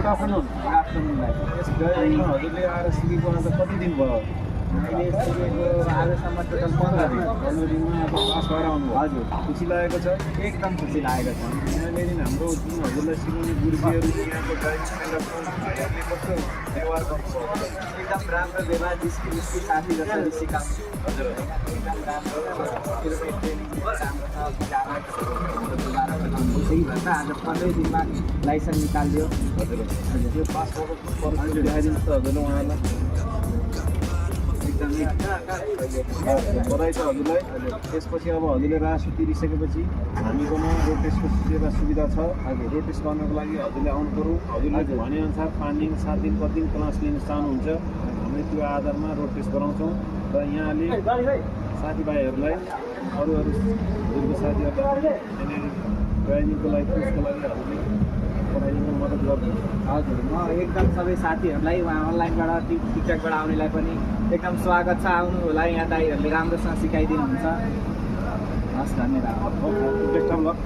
Good afternoon. हजुरले आएर सिकेको अन्त कति दिन भयो? अहिले सिकेको आजसम्म टोटल 15 दिन। 15 दिनमा अब पास भएर आउनुभयो। हजुर, खुसी लागेको छ? एकदम खुसी लागेको छ। यहाँनिर हाम्रो जुन हजुरलाई सिकाउने गुरुजीहरू यहाँको ड्राइभिङ सेन्टरको भाइहरूले कस्तो व्यवहार गर्नुभयो? एकदम राम्रो व्यवहार, जिस्की साथी जसरी सिकाउनु। हजुर एकदम राम्रो ट्रेनिङ राम्रो छ। त्यही भएर आज 15 दिनमा लाइसेन्स निकालिदियो। हजुर त्यो पास भएको परिस्थिति देखाइदिनुहोस् त हजुरले उहाँहरूलाई। एकदमै बधाई छ हजुरलाई। त्यसपछि अब हजुरले रासु तिरिसकेपछि हामीकोमा रोड टेस्टको सेवा सुविधा छ। हजुर रोड टेस्ट गर्नको लागि हजुरले आउनु पऱ्यो। हजुरले भनेअनुसार 5 दिन 7 दिन कति दिन क्लास लिन चाहनुहुन्छ हामीले त्यो आधारमा रोड टेस्ट गराउँछौँ र यहाँले साथीभाइहरूलाई अरू हजुरको साथीहरूलाई यहाँनिर ड्राइभिङको लागि टेस्टको लागि हजुरले पठाइदिनु मद्दत गर्नुहुन्छ। हजुर, म एकदम सबै साथीहरूलाई उहाँ अनलाइनबाट टिकटकबाट आउनेलाई पनि एकदम स्वागत छ। आउनु होला, यहाँ दाइहरूले राम्रोसँग सिकाइदिनुहुन्छ। हस्, धन्यवाद। Best of lock.